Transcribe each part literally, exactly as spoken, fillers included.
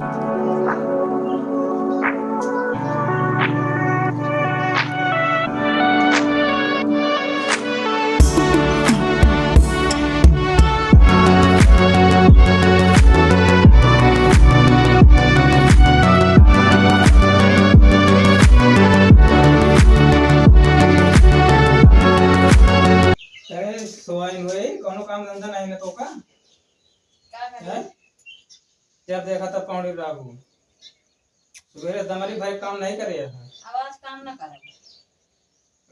ए, सोइन होई, कौनो काम धंधा नहीं ना तो का? का करे? हैं? जब देखा तब पौड़ी रागू। सुबेरे दमरी भाई काम नहीं करे है। अब आज काम ना करे।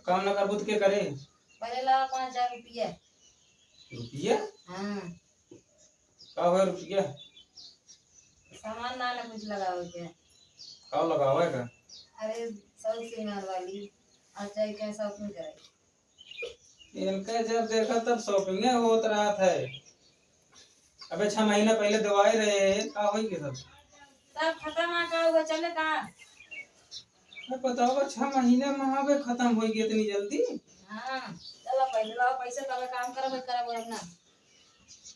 काम ना करबू तो के करे? पहले लावा पाँच हजार रुपया। रुपया? हाँ। का होय रुपया? सामान ना, ना कुछ लगावे के। का लगावे का? अरे, सब सिंगार वाली, आज जाए के shopping करे। इनका जब देखा तब shopping होत रहत है। अबे छह महीना पहले दवाई रहे, का होई के सब? सब खत्म आ का हुआ, चले का? अरे बताओ, छह महीना में अबे खत्म होई गई इतनी जल्दी? हाँ, चलो पहले लाओ पैसा, तब काम करब, करब, वरना।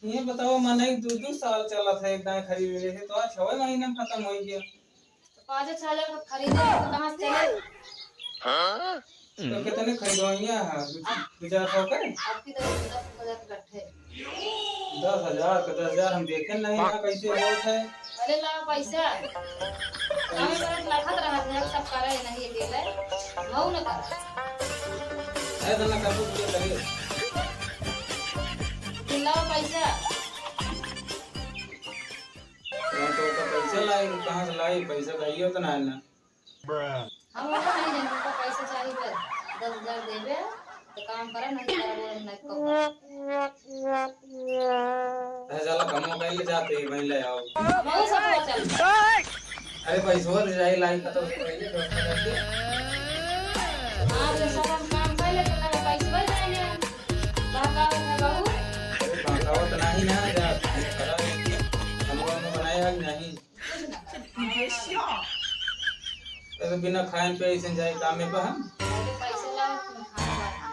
ये बताओ, मने दो दो साल चलत है, एक दाएं खरीद ले थे, तो आज छवे महीना में खत्म होई गया। तो पाँच छह हजार का खरीदे तो कहाँ से चले? हाँ? तो कितने खरीदवाइया है? दो, दो चार सौ के? आपकी तो दस हजार के गट्ठे। दस हजार के, दस हजार हम देखे नहीं ना, कैसे होत है? अरे लाओ पैसा। हमें बड़ा लखत रहत है, सब करे नहीं अकेले। मऊ न कर। अरे तो ना कर, तू करिए। लाओ पैसा। तो, तो, तो पैसा लाई, कहाँ से लाई? पैसा चाहिए तो ना है ना। हम लोग नहीं जानते, तो पैसा चाहिए बस। दस हजार देबे, तो काम करे, नहीं करे, वो नहीं को। अरे चला, कमवा कइले जाते हैं, वहीं ले आओ। बहुत सब हो चल। अरे पैसवा दे जाए, लाई खत्म से पहले व्यवस्था करके। हाँ, तो सब हम काम कर ले, तो लगे पैसवा जाए ना। बहकावत है बहू। अरे बहकावत नहीं ना, जा, करा, कमवा में बनाया है कि नहीं? कुछ ना कर। अरे बिना खाए पे ऐसे जाए काम में बहन। पहले पैसे लाओ, तुम खाना बनाओ।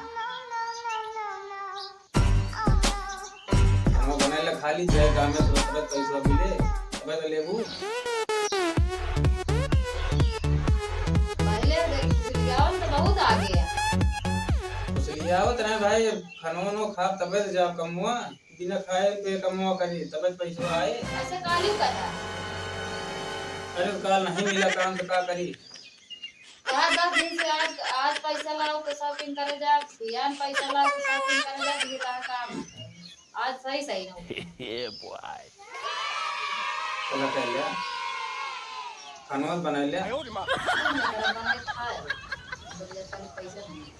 हम बनाए ला खाली जाए काम में, तुरंत तुरंत पैसा मिले, तबे तो लेबू। पहले देख, फुसलियावन तो बहुत आगे है। फुसलियावत रहे भाई, खानो वानो खाब तबे तो जाब कमवा। बिना खाए पे कमवा करी, तबे पैसा आए। ऐसे काली कथा। अरे काल नहीं मिला काम तो का करी? कहा दस दिन से आज, आज पैसा लाओ तो shopping करे जा, बिहान पैसा लाओ तो shopping करे जा, ये कहा काम है? आज सही सही ना हो। ये बॉय। चला कर लिया। खाना बना लिया। बनाए खाए। बोले, "कल पैसा नहीं।"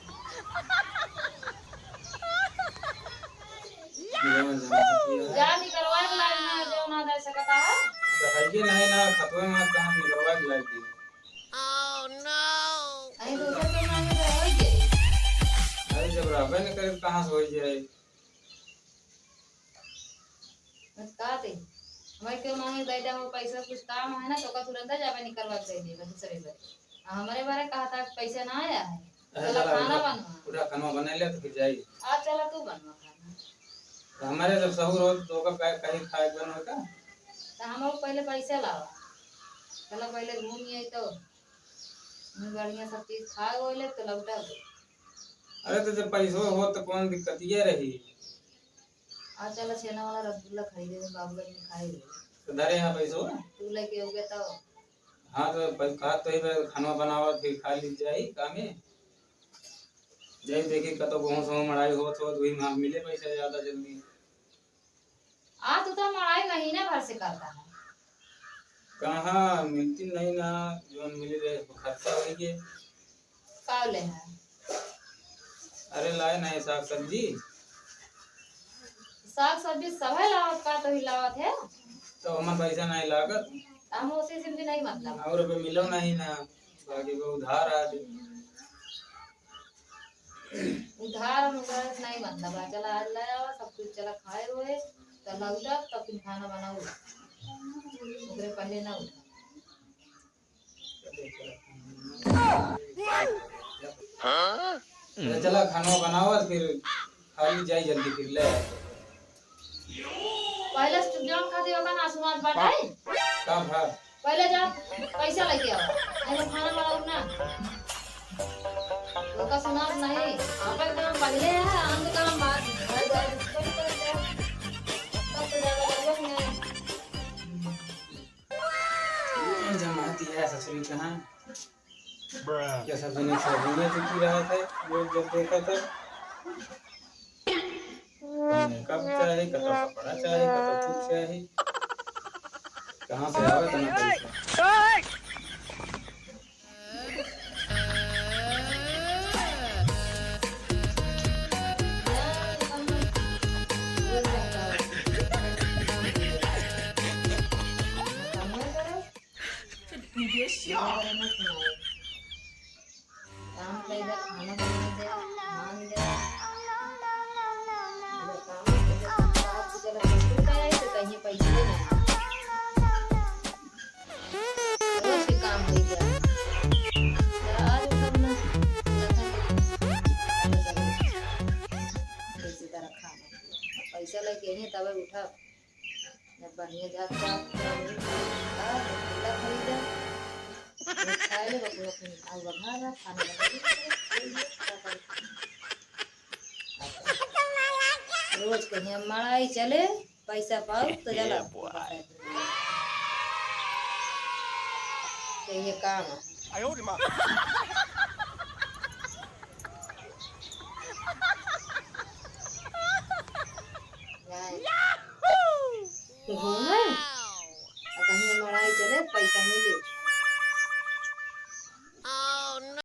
जा निकलवा के लाई ना, जो ना दे सकता है। तो है कि नहीं ना, खतवे में कहाँ निकलवा के लाई थी? अरे दूसरे के मांगे तो होई के। अरे जब रहबे न करे, कहाँ से होई जाए? बस का दे? हमारे क्यों मांगे दे दे, वो पैसा कुछ काम है ना, तो का तुरंत जावे निकलवा के दे देगा दूसरे पे। आ, हमारे बारे कहा था, पैसा ना आया है। अरे चला चला, खाना उठा, बनवा। उठा खाना बना ले तो फिर जाई। आ, चला तू बनवा खाना। तो हमारे जब सहूर हो तो का, का, कहीं खाए के बनवा का? तो हम लोग पहले पैसा लावा। चला पहले घूम आई तो बढ़िया सब चीज खा ले तो लौटा दे। अरे तो जब पैसो हो तो कौन दिक्कत ये रही? आ चला छेना वाला रसगुल्ला खाई दे, बाबूगंज में खाई दे। तो धरे यहाँ पैसो। तू लेके हो गया तो। हाँ, तो पै-, कहा तो ही बे, खाना बनावा, फिर खा ली जाई, कामे। जाई देखी, कतो गेहूं से मड़ाई होत हो, तो वही में मिले पैसा ज्यादा जल्दी। आ, तू तो मड़ाई महीना भर से करता है। कहाँ मिलती नहीं ना, जोन मिली रहे, खर्चा होई के। का ले है? अरे लाए नहीं साग सब्जी। साग सब्जी सभे लावत का तो ही लावत है। तो हमर पैसा नहीं लागत। हम उसी से भी नहीं मतलब। और रुपये मिलो नहीं ना, बाकी वो उधार आ दे। उधार हम उधार से नहीं मतलब है। चला आज ले आवा, सब कुछ चला खाए हुए, तो लौटब, तब फिर खाना बनाऊ। ओकरे पहले ना उठा। हाँ? अरे चला खाना बनावा, फिर खाली जाई जल्दी, फिर ले आए। पहले से जौन खाती होगा ना, सुनात बाटे। का भा? पहले जा, पैसा लेके आओ, नहीं तो खाना वाला उठना। ओका सुनात नहीं। आपन काम पहले है, अंत काम बाद में। घर जाए, बिस्तर पर जा। तब तो ज्यादा जरूरत नहीं। जमाती है ससुरी कहाँ? क्या सब जने शौकीन चुकी रहा था, लोग जब देखा था। कब चाहे, कतौ कपड़ा चाहे, कतौ कुछ चाहे। कहाँ से आवे इतना पैसा? काम कइले, खाना बनाइ दे, नहान दे। अगर काम कइले, काम काज कइले, कुछ ना आई तो कहीं पैसे ना। रोज के काम होइ जाए। तो आज सब ना, कैसे तरह खाना। पैसा लेके आई तबे उठा। जब बढ़िया जात पात, आ, रसगुल्ला खरीदा, वो खाए ले, बबुआ के आलू बघार रहा, खाने लगे, रोज कहीं हम मड़ाई चले, पैसा पाओ तो चला। तो ये काम है।